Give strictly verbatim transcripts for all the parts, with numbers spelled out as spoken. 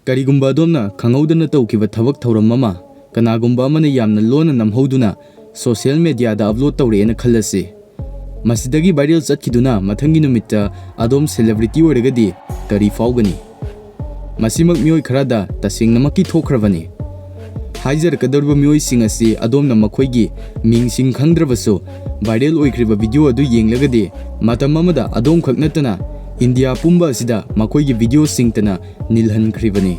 ꯀꯔꯤꯒꯨꯝꯕ ꯑꯗꯣꯝꯅ ꯈꯪꯍꯧꯗꯅ ꯇꯧꯈꯤꯕ ꯊꯕꯛ ꯊꯧꯔꯝ ꯑꯃ ꯀꯅꯥꯒꯨꯝꯕ ꯑꯃꯅ ꯌꯥꯝꯅ ꯂꯣꯟꯅ ꯅꯝꯍꯧꯗꯨꯅ social mediaꯗ upload ꯇꯧꯔꯛꯑꯦꯅ ꯈꯜꯂꯁꯤ꯫ ꯃꯁꯤꯗꯒꯤ viral ꯆꯠꯈꯤꯗꯨꯅ ꯃꯊꯪꯒꯤ ꯅꯨꯃꯤꯠꯇ ꯑꯗꯣꯝ celebrity ꯑꯣꯏꯔꯒꯗꯤ ꯀꯔꯤ ꯐꯥꯎꯒꯅꯤ? ꯃꯁꯤꯃꯛ ꯃꯤꯑꯣꯏ ꯈꯔꯗ ꯇꯁꯦꯡꯅꯃꯛꯀꯤ ꯊꯣꯛꯈ꯭ꯔꯕꯅꯤ꯫ ꯍꯥꯏꯖꯔꯛꯀꯗꯧꯔꯤꯕ ꯃꯤꯑꯣꯏꯁꯤꯡ ꯑꯁꯤ ꯑꯗꯣꯝꯅ ꯃꯈꯣꯏꯒꯤ ꯃꯤꯡꯁꯤꯡ ꯈꯪꯗ꯭ꯔꯕꯁꯨ, viral ꯑꯣꯏꯈ꯭ꯔꯤꯕ video ꯑꯗꯨ ꯌꯦꯡꯂꯒꯗꯤ ꯃꯇꯝ ꯑꯃꯗ ꯑꯗꯣꯝꯈꯛ ꯅꯠꯇꯅ ꯏꯟꯗꯤꯌꯥ ꯄꯨꯝꯕ ꯑꯁꯤꯗ ꯃꯈꯣꯏꯒꯤ video ꯁꯤꯡꯇꯅ ꯅꯤꯜꯍꯟꯈ꯭ꯔꯤꯕꯅꯤ꯫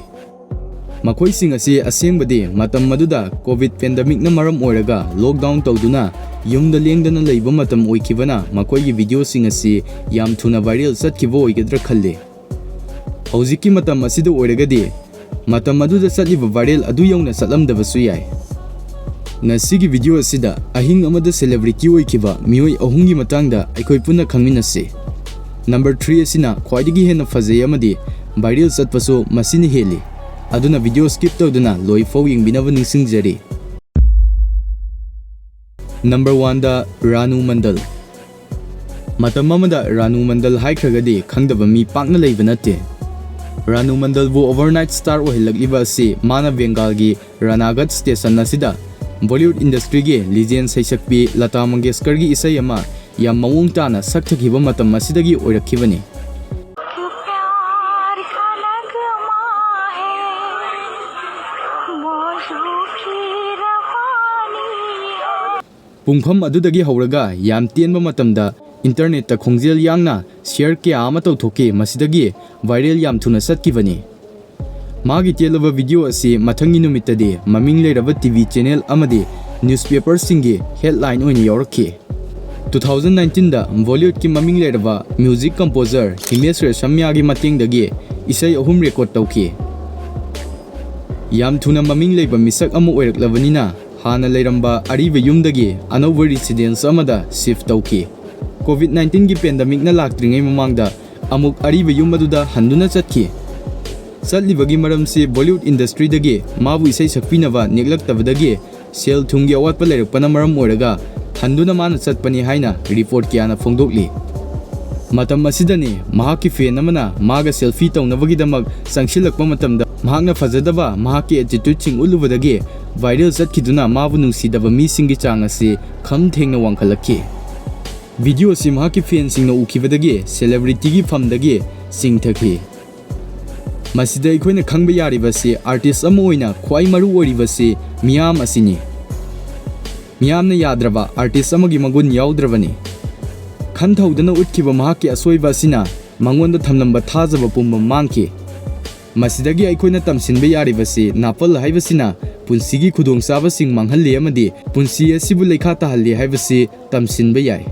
ꯃꯈꯣꯏꯁꯤꯡ ꯑꯁꯤ ꯑꯁꯦꯡꯕꯗꯤ ꯃꯇꯝ ꯑꯗꯨꯗ COVID pandemicꯅ ꯃꯔꯝ ꯑꯣꯏꯔꯒ lockdown ꯇꯧꯗꯨꯅ ꯌꯨꯝꯗ ꯂꯦꯡꯗꯅ ꯂꯩꯕ ꯃꯇꯝ ꯑꯣꯏꯈꯤꯕꯅ ꯃꯈꯣꯏꯒꯤ videoꯁꯤꯡ ꯑꯁꯤ ꯌꯥꯝ ꯊꯨꯅ viral ꯆꯠꯈꯤꯕ ꯑꯣꯏꯒꯗ꯭ꯔꯥ ꯈꯜꯂꯤ꯫ ꯍꯧꯖꯤꯛꯀꯤ ꯃꯇꯝ ꯑꯁꯤꯗ ꯑꯣꯏꯔꯒꯗꯤ ꯃꯇꯝ ꯑꯗꯨꯗ ꯆꯠꯂꯤꯕ viral ꯑꯗꯨ ꯌꯧꯅ ꯆꯠꯂꯝꯗꯕꯁꯨ ꯌꯥꯏ꯫ ꯉꯁꯤꯒꯤ video ꯑꯁꯤꯗ ꯑꯍꯤꯡ ꯑꯃꯗ celebrity ꯑꯣꯏꯈꯤꯕ ꯃꯤꯑꯣꯏ ꯑꯍꯨꯝꯒꯤ ꯃꯇꯥꯡꯗ ꯑꯩꯈꯣꯏ ꯄꯨꯟꯅ ꯈꯪꯃꯤꯟꯅꯁꯤ꯫ Number three ꯑꯁꯤꯅ ꯈ꯭ꯋꯥꯏꯗꯒꯤ ꯍꯦꯟꯅ ꯐꯖꯩ ꯑꯃꯗꯤ viral ꯆꯠꯄꯁꯨ ꯃꯁꯤꯅ ꯍꯦꯜꯂꯤ꯫ ꯑꯗꯨꯅ video skip ꯇꯧꯗꯨꯅ ꯂꯣꯏꯐꯥꯎ ꯌꯦꯡꯕꯤꯅꯕ ꯅꯤꯡꯁꯤꯡꯖꯔꯤ꯫ Number oneꯗ ꯔꯥꯅꯨ ꯃꯟꯗꯜ꯫ ꯃꯇꯝ ꯑꯃꯗ ꯔꯥꯅꯨ ꯃꯟꯗꯜ ꯍꯥꯏꯈ꯭ꯔꯒꯗꯤ ꯈꯪꯗꯕ ꯃꯤ ꯄꯥꯛꯅ ꯂꯩꯕ ꯅꯠꯇꯦ꯫ ꯔꯥꯅꯨ ꯃꯟꯗꯜꯕꯨ overnight star ꯑꯣꯏꯍꯜꯂꯛꯂꯤꯕ ꯑꯁꯤ ꯃꯥꯅ ꯕꯦꯡꯒꯥꯜꯒꯤ ꯔꯥꯅꯥꯒꯠ station ꯑꯁꯤꯗ Bollywood industryꯒꯤ legend ꯁꯩꯁꯛꯄꯤ ꯂꯇꯥ ꯃꯪꯒꯦꯁꯀꯔꯒꯤ ꯏꯁꯩ ꯑꯃ ꯌꯥꯝ ꯃꯑꯣꯡ ꯇꯥꯅ ꯁꯛꯊꯈꯤꯕ ꯃꯇꯝ ꯑꯁꯤꯗꯒꯤ ꯑꯣꯏꯔꯛꯈꯤꯕꯅꯤ꯫ ꯄꯨꯡꯐꯝ ꯑꯗꯨꯗꯒꯤ ꯍꯧꯔꯒ ꯌꯥꯝ ꯇꯦꯟꯕ ꯃꯇꯝꯗ internetꯇ ꯈꯣꯡꯖꯦꯜ ꯌꯥꯡꯅ share ꯀꯌꯥ ꯑꯃ ꯇꯧꯊꯣꯛꯈꯤ, ꯃꯁꯤꯗꯒꯤ viral ꯌꯥꯝ ꯊꯨꯅ ꯆꯠꯈꯤꯕꯅꯤ꯫ ꯃꯥꯒꯤ ꯇꯦꯜꯂꯕ video ꯑꯁꯤ ꯃꯊꯪꯒꯤ ꯅꯨꯃꯤꯠꯇꯗꯤ ꯃꯃꯤꯡ ꯂꯩꯔꯕ TV channel ꯑꯃꯗꯤ newspaperꯁꯤꯡꯒꯤ headline ꯑꯣꯏꯅ ꯌꯥꯎꯔꯛꯈꯤ꯫ Two thousand nineteenꯗ Bollywoodꯀꯤ ꯃꯃꯤꯡ ꯂꯩꯔꯕ music composer ꯍꯤꯃꯦꯁ ꯔꯦꯁꯃꯤꯌꯥꯒꯤ ꯃꯇꯦꯡꯗꯒꯤ ꯏꯁꯩ ꯑꯍꯨꯝ record ꯇꯧꯈꯤ꯫ ꯌꯥꯝ ꯊꯨꯅ ꯃꯃꯤꯡ ꯂꯩꯕ ꯃꯤꯁꯛ ꯑꯃ ꯑꯣꯏꯔꯛꯂꯕꯅꯤꯅ, ꯍꯥꯟꯅ ꯂꯩꯔꯝꯕ ꯑꯔꯤꯕ ꯌꯨꯝꯗꯒꯤ ꯑꯅꯧꯕ residence ꯑꯃꯗ shift ꯇꯧꯈꯤ꯫ COVID nineteenꯒꯤ pandemicꯅ ꯂꯥꯛꯇ꯭ꯔꯤꯉꯩ ꯃꯃꯥꯡꯗ ꯑꯃꯨꯛ ꯑꯔꯤꯕ ꯌꯨꯝ ꯑꯗꯨꯗ ꯍꯟꯗꯨꯅ ꯆꯠꯈꯤ꯫ ꯆꯠꯂꯤꯕꯒꯤ ꯃꯔꯝꯁꯤ Bollywood industryꯗꯒꯤ ꯃꯥꯕꯨ ꯏꯁꯩ ꯁꯛꯄꯤꯅꯕ ꯅꯦꯛꯂꯛꯇꯕꯗꯒꯤ ꯁꯦꯜ ꯊꯨꯝꯒꯤ ꯑꯋꯥꯠꯄ ꯂꯩꯔꯛꯄꯅ ꯃꯔꯝ ꯑꯣꯏꯔꯒ ꯍꯟꯗꯨꯅ ꯃꯥꯅ ꯆꯠꯄꯅꯤ ꯍꯥꯏꯅ report ꯀꯌꯥꯅ ꯐꯣꯡꯗꯣꯛꯂꯤ꯫ ꯃꯇꯝ ꯑꯁꯤꯗꯅꯤ ꯃꯍꯥꯛꯀꯤ ꯐꯦꯟ ꯑꯃꯅ ꯃꯥꯒ ꯁꯦꯜꯐꯤ ꯇꯧꯅꯕꯒꯤꯗꯃꯛ ꯆꯪꯁꯤꯜꯂꯛꯄ ꯃꯇꯝꯗ, ꯃꯍꯥꯛꯅ ꯐꯖꯗꯕ ꯃꯍꯥꯛꯀꯤ ꯑꯦꯇꯤꯇ꯭ꯌꯨꯗꯁꯤꯡ ꯎꯠꯂꯨꯕꯗꯒꯤ ꯚꯥꯏꯔꯦꯜ ꯆꯠꯈꯤꯗꯨꯅ ꯃꯥꯕꯨ ꯅꯨꯡꯁꯤꯗꯕ ꯃꯤꯁꯤꯡꯒꯤ ꯆꯥꯡ ꯑꯁꯤ ꯈꯝ ꯊꯦꯡꯅ ꯋꯥꯡꯈꯠꯂꯛꯈꯤ꯫ ꯚꯤꯗꯤꯑꯣ ꯑꯁꯤ ꯃꯍꯥꯛꯀꯤ ꯐꯦꯟꯁꯤꯡꯅ ꯎꯈꯤꯕꯗꯒꯤ ꯁꯦꯂꯦꯕ꯭ꯔꯤꯇꯤꯒꯤ ꯐꯝꯗꯒꯤ ꯆꯤꯡꯊꯈꯤ꯫ ꯃꯁꯤꯗ ꯑꯩꯈꯣꯏꯅ ꯈꯪꯕ ꯌꯥꯔꯤꯕꯁꯤ, ꯑꯥꯔꯇꯤꯁ ꯑꯃ ꯑꯣꯏꯅ ꯈ꯭ꯋꯥꯏ ꯃꯔꯨ ꯑꯣꯏꯔꯤꯕꯁꯤ ꯃꯤꯌꯥꯝ ꯑꯁꯤꯅꯤ꯫ ꯃꯤꯌꯥꯝꯅ ꯌꯥꯗ꯭ꯔꯕ ꯑꯥꯔꯇꯤꯁ ꯑꯃꯒꯤ ꯃꯒꯨꯟ ꯌꯥꯎꯗ꯭ꯔꯕꯅꯤ꯫ ꯈꯟꯊꯧꯗꯅ ꯎꯠꯈꯤꯕ ꯃꯍꯥꯛꯀꯤ ꯑꯁꯣꯏꯕ ꯑꯁꯤꯅ ꯃꯉꯣꯟꯗ ꯊꯝꯂꯝꯕ ꯊꯥꯖꯕ ꯄꯨꯝꯕ ꯃꯥꯡꯈꯤ꯫ ꯃꯁꯤꯗꯒꯤ ꯑꯩꯈꯣꯏꯅ ꯇꯝꯁꯤꯟꯕ ꯌꯥꯔꯤꯕꯁꯤ, ꯅꯥꯄꯜ ꯍꯥꯏꯕꯁꯤꯅ ꯄꯨꯟꯁꯤꯒꯤ ꯈꯨꯗꯣꯡꯆꯥꯕꯁꯤꯡ ꯃꯥꯡꯍꯜꯂꯤ ꯑꯃꯗꯤ ꯄꯨꯟꯁꯤ ꯑꯁꯤꯕꯨ ꯂꯩꯈꯥ ꯇꯥꯍꯜꯂꯤ ꯍꯥꯏꯕꯁꯤ ꯇꯝꯁꯤꯟꯕ ꯌꯥꯏ꯫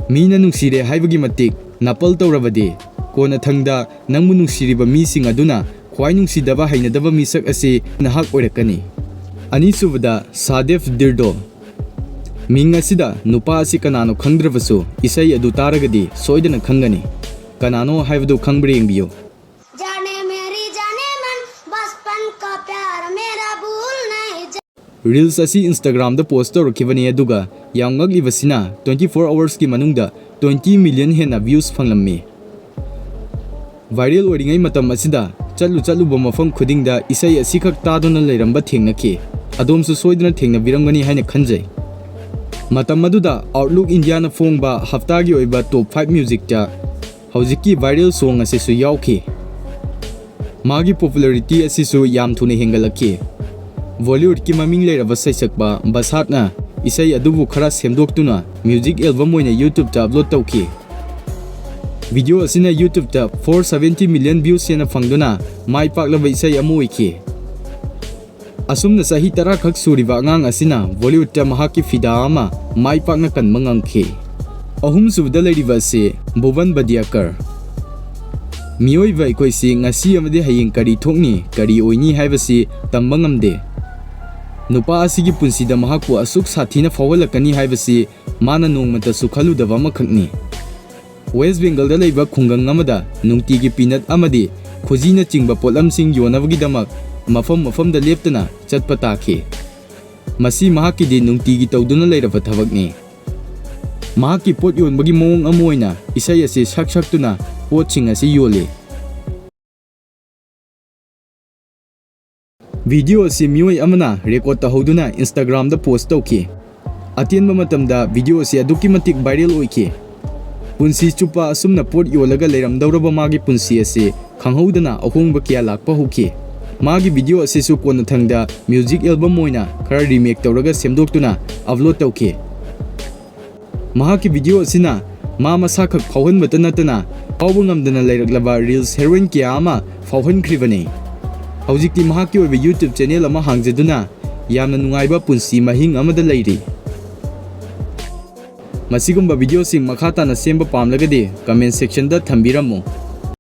ꯃꯤꯅ ꯅꯨꯡꯁꯤꯔꯦ ꯍꯥꯏꯕꯒꯤ ꯃꯇꯤꯛ ꯅꯥꯄꯜ ꯇꯧꯔꯕꯗꯤ, ꯀꯣꯟꯅꯊꯪꯗ ꯅꯪꯕꯨ ꯅꯨꯡꯁꯤꯔꯤꯕ ꯃꯤꯁꯤꯡ ꯑꯗꯨꯅ ꯈ꯭ꯋꯥꯏ ꯅꯨꯡꯁꯤꯗꯕ ꯍꯩꯅꯗꯕ ꯃꯤꯁꯛ ꯑꯁꯤ ꯅꯍꯥꯛ ꯑꯣꯏꯔꯛꯀꯅꯤ꯫ ꯑꯅꯤꯁꯨꯕꯗ, ꯁꯥꯗꯦꯐ ꯗꯤꯔꯗꯣ꯫ ꯃꯤꯡ ꯑꯁꯤꯗ ꯅꯨꯄꯥ ꯑꯁꯤ ꯀꯅꯥꯅꯣ ꯈꯪꯗ꯭ꯔꯕꯁꯨ, ꯏꯁꯩ ꯑꯗꯨ ꯇꯥꯔꯒꯗꯤ ꯁꯣꯏꯗꯅ ꯈꯪꯒꯅꯤ꯫ ꯀꯅꯥꯅꯣ ꯍꯥꯏꯕꯗꯨ ꯈꯪꯕ꯭ꯔꯥ ꯌꯦꯡꯕꯤꯌꯨ꯫ जाने मेरी जाने मन, बचपन का प्यार मेरा भूल नहीं जा। ꯔꯤꯜꯁ ꯑꯁꯤ Instagram-ꯗ ꯄꯣꯁ ꯇꯧꯔꯛꯈꯤꯕꯅꯤ, ꯑꯗꯨꯒ ꯌꯥꯝ ꯉꯛꯂꯤꯕꯁꯤꯅ, twenty four hours-ꯀꯤ ꯃꯅꯨꯡꯗ twenty million ꯍꯦꯟꯅ views ꯐꯪꯂꯝꯃꯤ꯫ ꯚꯥꯏꯔꯦꯜ ꯑꯣꯏꯔꯤꯉꯩ ꯃꯇꯝ ꯑꯁꯤꯗ ꯆꯠꯂꯨ ꯆꯠꯂꯨꯕ ꯃꯐꯝ ꯈꯨꯗꯤꯡꯗ ꯏꯁꯩ ꯑꯁꯤꯈꯛ ꯇꯥꯗꯨꯅ ꯂꯩꯔꯝꯕ ꯊꯦꯡꯅꯈꯤ꯫ ꯑꯗꯣꯝꯁꯨ ꯁꯣꯏꯗꯅ ꯊꯦꯡꯅꯕꯤꯔꯝꯒꯅꯤ ꯍꯥꯏꯅ ꯈꯟꯖꯩ꯫ ꯃꯇꯝ ꯑꯗꯨꯗ Outlook India-ꯅ ꯐꯣꯡꯕ ꯍꯞꯇꯥꯒꯤ ꯑꯣꯏꯕ top five music-ꯇ ꯍꯧꯖꯤꯛꯀꯤ ꯚꯥꯏꯔꯦꯜ ꯁꯣꯡ ꯑꯁꯤꯁꯨ ꯌꯥꯎꯈꯤ꯫ ꯃꯥꯒꯤ popularity ꯑꯁꯤꯁꯨ ꯌꯥꯝ ꯊꯨꯅ ꯍꯦꯟꯒꯠꯂꯛꯈꯤ꯫ ꯕꯣꯂꯤꯋꯨꯗꯀꯤ ꯃꯃꯤꯡ ꯂꯩꯔꯕ ꯁꯩꯁꯛꯄ ꯕꯁꯥꯠꯅ ꯏꯁꯩ ꯑꯗꯨꯕꯨ ꯈꯔ ꯁꯦꯝꯗꯣꯛꯇꯨꯅ music album ꯑꯣꯏꯅ YouTube-ꯇ upload ꯇꯧꯈꯤ꯫ ꯚꯤꯗꯤꯑꯣ ꯑꯁꯤꯅ YouTube-ꯇ four seventy million views ꯍꯦꯟꯅ ꯐꯪꯗꯨꯅ ꯃꯥꯏ ꯄꯥꯛꯂꯕ ꯏꯁꯩ ꯑꯃ ꯑꯣꯏꯈꯤ꯫ ꯑꯁꯨꯝꯅ ꯆꯍꯤ ꯇꯔꯥ ꯈꯛ ꯁꯨꯔꯤꯕ ꯑꯉꯥꯡ ꯑꯁꯤꯅ ꯕꯣꯂꯤꯋꯨꯗꯇ ꯃꯍꯥꯛꯀꯤ ꯐꯤꯗꯥ ꯑꯃ ꯃꯥꯏ ꯄꯥꯛꯅ ꯀꯟꯕ ꯉꯝꯈꯤ꯫ ꯑꯍꯨꯝꯁꯨꯕꯗ ꯂꯩꯔꯤꯕ ꯑꯁꯤ ꯚꯨꯕꯟ ꯕꯗꯤꯌꯥꯀꯔ꯫ ꯃꯤꯑꯣꯏꯕ ꯑꯩꯈꯣꯏꯁꯤ ꯉꯁꯤ ꯑꯃꯗꯤ ꯍꯌꯦꯡ ꯀꯔꯤ ꯊꯣꯛꯅꯤ, ꯀꯔꯤ ꯑꯣꯏꯅꯤ ꯍꯥꯏꯕꯁꯤ ꯇꯝꯕ ꯉꯝꯗꯦ꯫ ꯅꯨꯄꯥ ꯑꯁꯤꯒꯤ ꯄꯨꯟꯁꯤꯗ ꯃꯍꯥꯛꯄꯨ ꯑꯁꯨꯛ ꯁꯥꯊꯤꯅ ꯐꯥꯎꯍꯜꯂꯛꯀꯅꯤ ꯍꯥꯏꯕꯁꯤ ꯃꯥꯅ ꯅꯣꯡꯃꯇꯁꯨ ꯈꯜꯂꯨꯗꯕ ꯑꯃꯈꯛꯅꯤ꯫ ꯋꯦꯁ꯭ꯠ ꯕꯦꯡꯒꯜꯗ ꯂꯩꯕ ꯈꯨꯡꯒꯪ ꯑꯃꯗ ꯅꯨꯡꯇꯤꯒꯤ peanut ꯑꯃꯗꯤ ꯈꯨꯖꯤꯅꯆꯤꯡꯕ ꯄꯣꯠꯂꯝꯁꯤꯡ ꯌꯣꯟꯅꯕꯒꯤꯗꯃꯛ ꯃꯐꯝ ꯃꯐꯝꯗ ꯂꯦꯞꯇꯅ ꯆꯠꯄ ꯇꯥꯈꯤ꯫ ꯃꯁꯤ ꯃꯍꯥꯛꯀꯤꯗꯤ ꯅꯨꯡꯇꯤꯒꯤ ꯇꯧꯗꯨꯅ ꯂꯩꯔꯕ ꯊꯕꯛꯅꯤ꯫ ꯃꯍꯥꯛꯀꯤ ꯄꯣꯠ ꯌꯣꯟꯕꯒꯤ ꯃꯑꯣꯡ ꯑꯃ ꯑꯣꯏꯅ ꯏꯁꯩ ꯑꯁꯤ ꯁꯛ ꯁꯛꯇꯨꯅ ꯄꯣꯠꯁꯤꯡ ꯑꯁꯤ ꯌꯣꯜꯂꯤ꯫ ꯚꯤꯗꯤꯑꯣ ꯑꯁꯤ ꯃꯤꯑꯣꯏ ꯑꯃꯅ ꯔꯦꯀꯣꯔꯗ ꯇꯧꯍꯧꯗꯨꯅ Instagram-ꯗ ꯄꯣꯁ꯭ꯠ ꯇꯧꯈꯤ꯫ ꯑꯇꯦꯟꯕ ꯃꯇꯝꯗ ꯚꯤꯗꯤꯑꯣ ꯑꯁꯤ ꯑꯗꯨꯛꯀꯤ ꯃꯇꯤꯛ ꯚꯥꯏꯔꯦꯜ ꯑꯣꯏꯈꯤ꯫ ꯄꯨꯟꯁꯤ ꯆꯨꯞꯄ ꯑꯁꯨꯝꯅ ꯄꯣꯠ ꯌꯣꯜꯂꯒ ꯂꯩꯔꯝꯗꯧꯔꯕ ꯃꯥꯒꯤ ꯄꯨꯟꯁꯤ ꯑꯁꯤ ꯈꯪꯍꯧꯗꯅ ꯑꯍꯣꯡꯕ ꯀꯌꯥ ꯂꯥꯛꯄ ꯍꯧꯈꯤ꯫ ꯃꯥꯒꯤ ꯚꯤꯗꯤꯑꯣ ꯑꯁꯤꯁꯨ ꯀꯣꯟꯅꯊꯪꯗ ꯃ꯭ꯌꯨꯖꯤꯛ ꯑꯦꯜꯕꯝ ꯑꯣꯏꯅ ꯈꯔ ꯔꯤꯃꯦꯛ ꯇꯧꯔꯒ ꯁꯦꯝꯗꯣꯛꯇꯨꯅ ꯑꯞꯂꯣꯗ ꯇꯧꯈꯤ꯫ ꯃꯍꯥꯛꯀꯤ ꯚꯤꯗꯤꯑꯣ ꯑꯁꯤꯅ ꯃꯥ ꯃꯁꯥꯈꯛ ꯐꯥꯎꯍꯟꯕꯇ ꯅꯠꯇꯅ ꯐꯥꯎꯕ ꯉꯝꯗꯅ ꯂꯩꯔꯛꯂꯕ ꯔꯤꯜꯁ ꯍꯦꯔꯣꯏꯟ ꯀꯌꯥ ꯑꯃ ꯐꯥꯎꯍꯟꯈ꯭ꯔꯤꯕꯅꯤ꯫ ꯍꯧꯖꯤꯛꯇꯤ ꯃꯍꯥꯛꯀꯤ ꯑꯣꯏꯕ YouTube ꯆꯦꯅꯦꯜ ꯑꯃ ꯍꯥꯡꯖꯗꯨꯅ ꯌꯥꯝꯅ ꯅꯨꯡꯉꯥꯏꯕ ꯄꯨꯟꯁꯤ ꯃꯍꯤꯡ ꯑꯃꯗ ꯂꯩꯔꯤ꯫ ꯃꯁꯤꯒꯨꯝꯕ ꯚꯤꯗꯤꯑꯣꯁꯤꯡ ꯃꯈꯥ ꯇꯥꯅ ꯁꯦꯝꯕ ꯄꯥꯝꯂꯒꯗꯤ comment section-ꯗ ꯊꯝꯕꯤꯔꯝꯃꯨ꯫